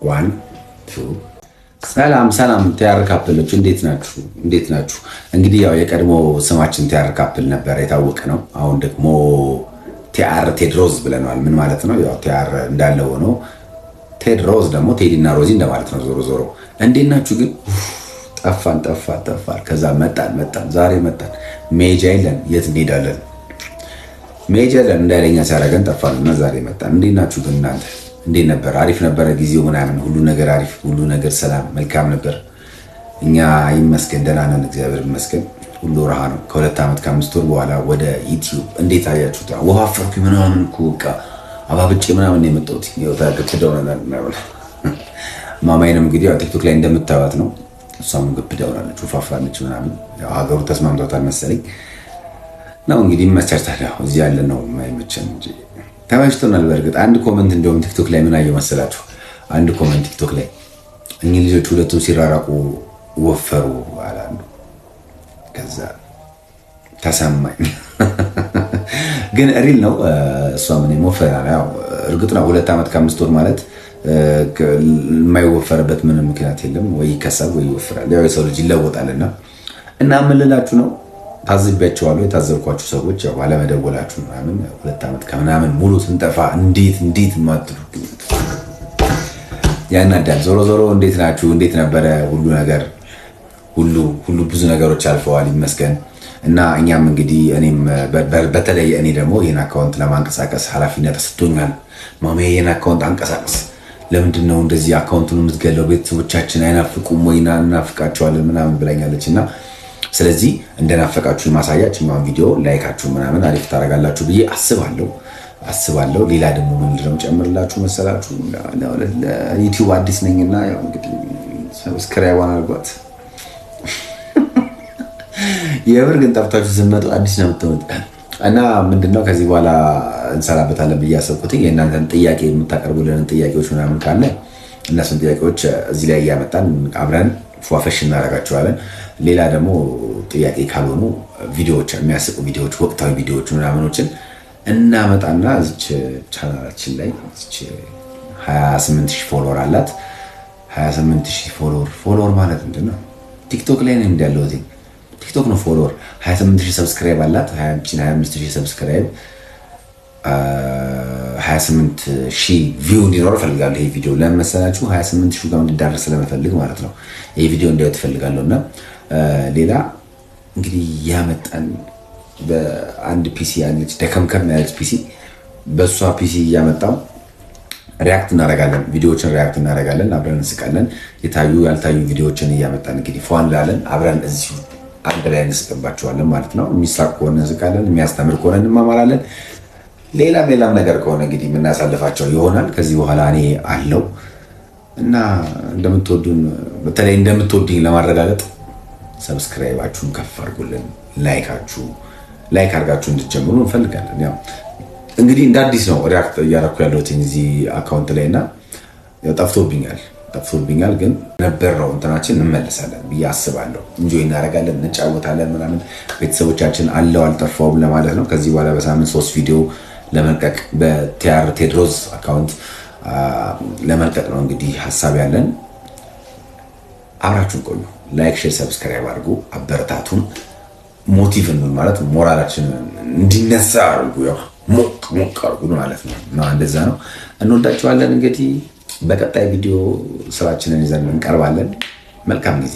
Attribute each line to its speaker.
Speaker 1: One, two. ሰላም ሰላም፣ ቲያር couple ኦች እንዴት ናችሁ? እንዴት ናችሁ? እንግዲህ ያው የቀድሞ ስማችን ቲያር couple ነበር፣ የታወቀ ነው። አሁን ደግሞ ቲአር ቴድሮዝ ብለነዋል። ምን ማለት ነው? ያው ቲአር እንዳለ ሆኖ ቴድሮዝ ደግሞ ቴዲና ሮዚ እንደማለት ነው። ዞሮ ዞሮ እንዴት ናችሁ ግን? ጠፋን ጠፋን ጠፋን። ከዛ መጣን መጣን፣ ዛሬ መጣን። መሄጃ የለን፣ የት እንሄዳለን? መሄጃ የለን። እንዳይለኛ ሲያደርገን ጠፋን እና ዛሬ መጣን። እንዴት ናችሁ ግን እናንተ? እንዴት ነበር? አሪፍ ነበረ ጊዜው ምናምን፣ ሁሉ ነገር አሪፍ፣ ሁሉ ነገር ሰላም፣ መልካም ነበር። እኛ ይመስገን ደህና ነን፣ እግዚአብሔር ይመስገን፣ ሁሉ ረሃ ነው። ከ2 ዓመት ከ5 ወር በኋላ ወደ ዩቲዩብ እንዴት አያችሁት? ወፋፈርኩ ምናምን እኮ በቃ አባብጬ ምናምን ነው የመጣሁት። ግብዳ ሆነናል። ማማይንም እንግዲህ ያው ቲክቶክ ላይ እንደምታዩት ነው። እሷም ግብዳ ሆናለች፣ ወፋፍራለች ምናምን። ያው ሀገሩ ተስማምቷታል መሰለኝ ነው እንግዲህ ይመቻቻል። ያው እዚህ ያለ ነው የማይመቸን እንጂ ተመችቶናል። በእርግጥ አንድ comment እንደውም ቲክቶክ ላይ ምን አየሁ መሰላችሁ? አንድ comment ቲክቶክ ላይ እኚህ ልጆች ሁለቱም ሲራራቁ ወፈሩ አላሉ። ከዛ ተሰማኝ። ግን real ነው። እሷ ምን ወፈራ። ያው እርግጥ ነው 2 ዓመት ከ5 ወር ማለት የማይወፈርበት ምንም ምክንያት የለም። ወይ ይከሳል ወይ ይወፍራል። ያው የሰው ልጅ ይለወጣልና እና ምን ልላችሁ ነው፣ ታዝቢያቸዋለሁ። የታዘብኳችሁ ሰዎች ያው ባለመደወላችሁ ምናምን 2 ዓመት ከምናምን ሙሉ ስንጠፋ እንዴት እንዴት የማትሉ ያናዳል። ዞሮ ዞሮ እንዴት ናችሁ? እንዴት ነበረ ሁሉ ነገር? ሁሉ ሁሉ ብዙ ነገሮች አልፈዋል ይመስገን። እና እኛም እንግዲህ እኔም በተለይ እኔ ደግሞ ይህን account ለማንቀሳቀስ ኃላፊነት ተሰጥቶኛል። ማሜ ይህን account አንቀሳቀስ፣ ለምንድን ነው እንደዚህ account ኡን የምትገለው? ቤተሰቦቻችን አይናፍቁም ወይ? እናፍቃቸዋለን ምናምን ብላኛለች። እና ስለዚህ እንደናፈቃችሁ ማሳያ ችኛዋን ቪዲዮ like ኣችሁ ምናምን አሪፍ ታደርጋላችሁ ብዬ አስባለሁ አስባለሁ። ሌላ ደግሞ ምንድን ነው ጨምርላችሁ መሰላችሁ? ዩቲዩብ አዲስ ነኝና ያው እንግዲህ subscribe አድርጓት። የምር ግን ጠፍታችሁ ስትመጡ አዲስ ነው የምትሆኑት። እና ምንድነው ከዚህ በኋላ እንሰራበታለን ብዬ ያሰብኩት የእናንተን ጥያቄ፣ የምታቀርቡልንን ጥያቄዎች ምናምን ካለ እነሱን ጥያቄዎች እዚህ ላይ እያመጣን አብረን ፏፈሽ እናደርጋቸዋለን። ሌላ ደግሞ ጥያቄ ካልሆኑ ቪዲዮዎች፣ የሚያስቁ ቪዲዮዎች፣ ወቅታዊ ቪዲዮዎች ምናምኖችን እናመጣና እዚች ቻናላችን ላይ እዚች 28 ሺህ follower አላት። 28 ሺህ follower፣ follower ማለት ምንድን ነው? ቲክቶክ ላይ ነው እንዳለሁት፣ ቲክቶክ ነው follower። 28 ሺህ subscribe አላት። 25 ሺህ subscribe 28 ሺህ view እንዲኖር እፈልጋለሁ። ይሄ ቪዲዮ ለምን መሰላችሁ? 28 ሺህ ጋር እንዲዳረስ ስለምፈልግ ማለት ነው። ይሄ ቪዲዮ እንዲያዩት እፈልጋለሁ። እና ሌላ እንግዲህ ያመጣን በአንድ PC ያለች ደከምከም ያለች PC፣ በእሷ PC እያመጣው react እናደርጋለን። ቪዲዮዎችን react እናደርጋለን። አብረን እንስቃለን። የታዩ ያልታዩ ቪዲዮዎችን እያመጣን እንግዲህ ፏ እንላለን። አብረን እዚሁ አንድ ላይ እንስቅባቸዋለን ማለት ነው። የሚሳቅ ከሆነ እንስቃለን፣ የሚያስተምር ከሆነ እንማማራለን። ሌላም ሌላም ነገር ከሆነ እንግዲህ የምናሳልፋቸው ይሆናል። ከዚህ በኋላ እኔ አለው እና እንደምትወዱን፣ በተለይ እንደምትወዱኝ ለማረጋገጥ subscribe ኣችሁን ከፍ አድርጉልን። Like አድርጋችሁ እንድትጀምሩ እንፈልጋለን። ያው እንግዲህ እንደ አዲስ ነው react እያደረኩ ያለሁት እዚህ account ላይ እና ጠፍቶብኛል ጠፍቶብኛል፣ ግን ነበረው እንትናችን እንመለሳለን ብዬ አስባለሁ። Enjoy እናደርጋለን፣ እንጫወታለን ምናምን፣ ቤተሰቦቻችን አለው አልጠፋውም ለማለት ነው። ከዚህ በኋላ በሳምንት ሶስት ቪዲዮ ለመልቀቅ በቲአር ቴድሮስ account ለመልቀቅ ነው እንግዲህ ሀሳብ ያለን። አብራችሁን ቆዩ። Like፣ share፣ subscribe አድርጉ፣ አበረታቱን። Motive ማለት ሞራላችን እንዲነሳ አድርጉ። ያው ሞቅ ሞቅ አድርጉ ማለት ነው እና እንደዛ ነው። እንወዳችኋለን። እንግዲህ በቀጣይ ቪዲዮ ስራችንን ይዘን እንቀርባለን። መልካም ጊዜ።